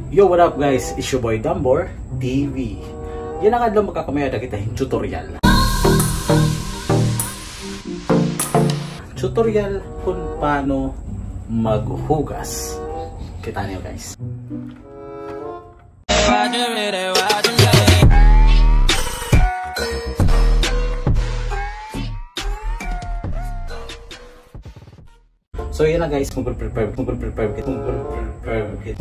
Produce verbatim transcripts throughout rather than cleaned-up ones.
Yo, what up guys? It's your boy Dambor T V. Yana nga adlaw magkakamay-ada kita hin tutorial. Tutorial kun paano maghugas. Kita niyo guys. So, yana guys, magpe-prepare, magpe-prepare, magpe-prepare.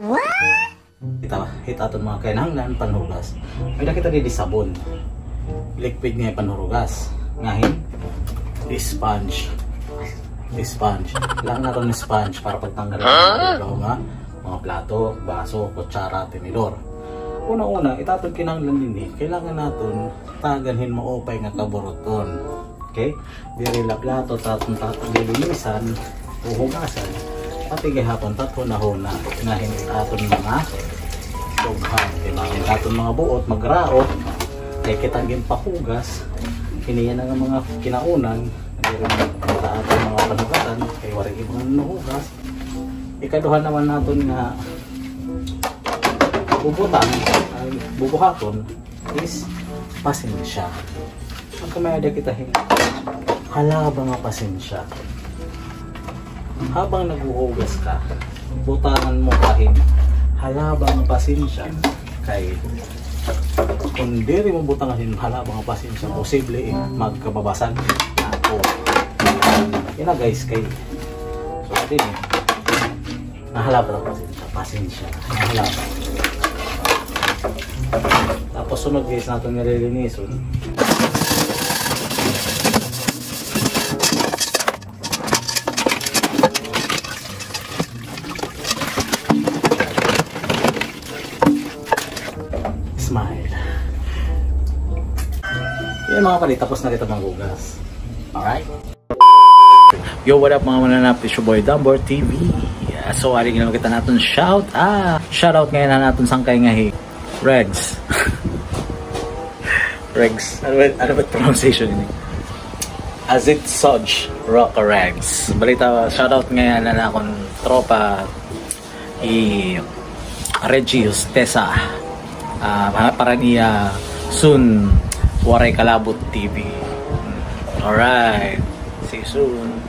What? Kita, hit aton mga kinahanglan panhugas. May-ada kita didi sabon. Liquid nga panhugas. Ngahin, sponge. Sponge. Kailangan naton hin sponge para pagtanggal hin mga, mga plato, baso, kutsara, tinidor. Una-una, it aton kinahanglan dinhi, kailangan naton tagan hin maupay nga kaburuton. Okay? Diri la plato it aton ta-, lilinisan, huhugasan, pati gihapon it aton hunahuna, ngahin it aton mga dughan, kay mga it aton mga buot, magraot, kay kita ginpahugas, hini yana nga mga kinaunan, diri man it aton mga panhugasan, kay waray iba nga nahugas. Ikaduha naman naton nga bubutan, ay, bubuhaton, is pasensya. Magkamay-ada kita hin halaba nga pasensya. Habang naghuhugas ka, butangan mo pa hin halaba nga pasensya kay kun diri mo butangan hin halaba nga pasensya, posible, eh, magkababasag na ako. Yana guys, kay so, ito, eh. Nahalaba na, pasensya, pasensya. Nahalaba. Tapos sunod guys, naton nga lilinisan. Smile. Yana mga padi, tapos na kita maghugas. Alright? Yo, what up mga mananap? It's your boy Dambor T V. Yeah, so, ari ginawa kita naton shout. Ah, shout out ngayon na naton sangkay nga hi Regs. Regs. Ano ba, ano ba pronunciation ini? Azit Soj Rock Regs. Balita, shout out ngayon na akon tropa i Regius Tesa. Ah, para niya soon, Waray Kalabot T V. Alright. See you soon.